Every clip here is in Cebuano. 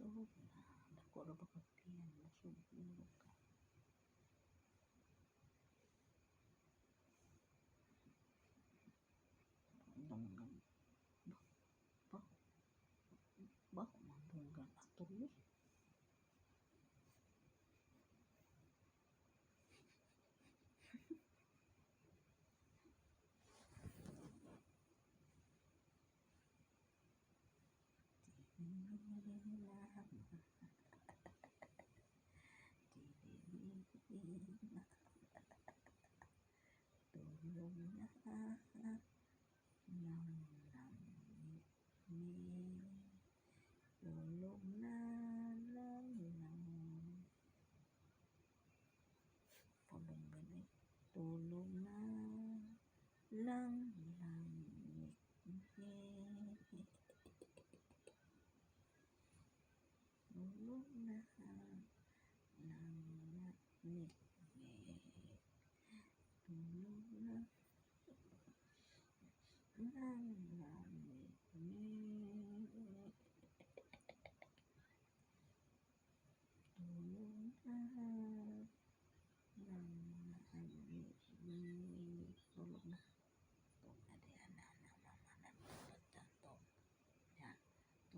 Tulog na. Dako ra ba kag tiyan, busog ka. Dunggan. Ba, ba, ba, dunggan atol eh. Tulog na lang lang mi, tulog na lang lang padunggan ay tulog na lang lang mi, tulog na lang mi, tulog na lang lang mi, tulog na lang mi, tulog na. Tulog na diha na na mama na tulog na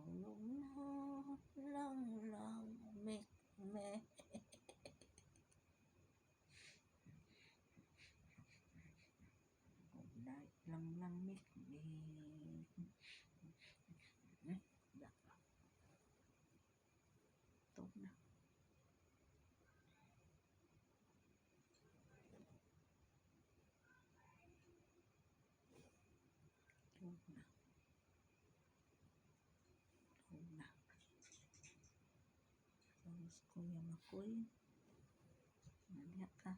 tulog na lang lang mi mi. Good night lang lang mi mi. Da. Tulog na. Tulog na. Tulog na. Tapos Kuya Makoy. Nadiya ka.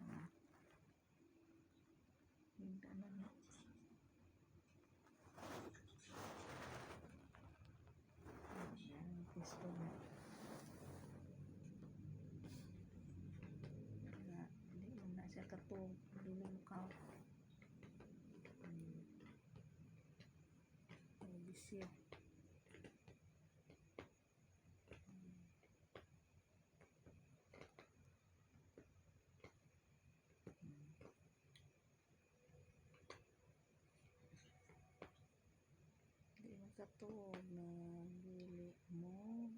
Ah. Hinta na niya. Ayan, pwesto na. Na, hindi man na siya katog. Dulong ka. Bisyo. Di man katuog na dili mo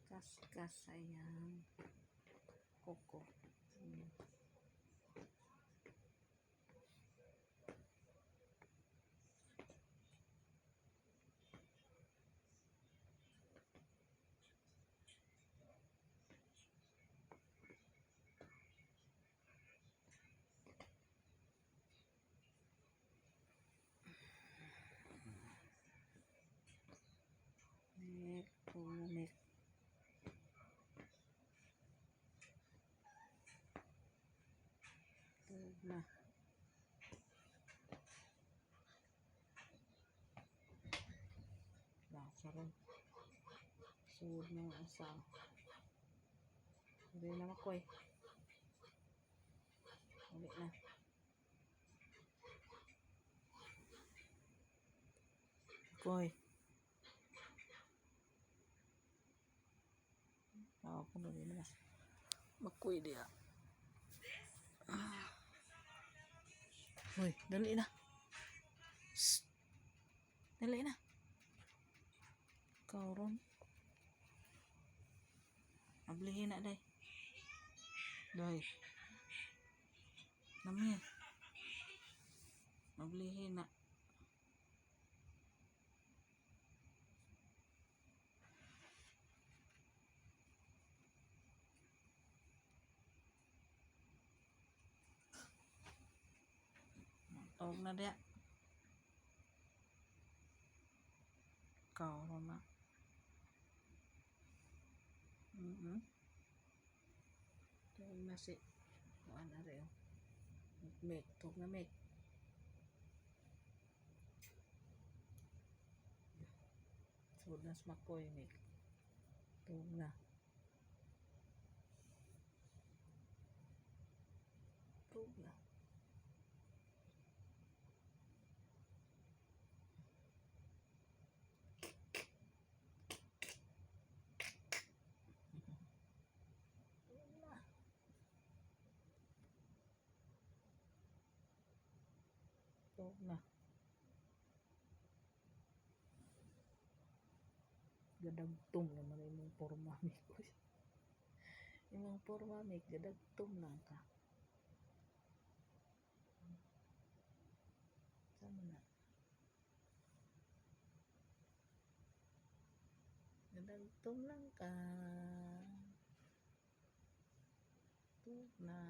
kaskas sayang kuko. Mek, tulog na, mek. Tulog na. Lasa ron. Sud na yung asa. Hindi na makoy. Uli na. Koy. Tawag ko na rin mas. Makoy diya. Ah. Hoy, dali na. Shh. Dali na. Ikaw ron. Ablihin na, day. Day. Nami. Ablihin na. Tawag na diya. Ikaw ron na. Tawag na si kuan na rin. Mek, tawag na mek. Sud na si Makoy, mek. Tawag na. Tawag na. Tulog na. Gadagtom naman imong porma, Mik. Uy. Imong porma, Mik, gadagtom lang ka. Sama na. Gadagtom lang ka. Tulog na.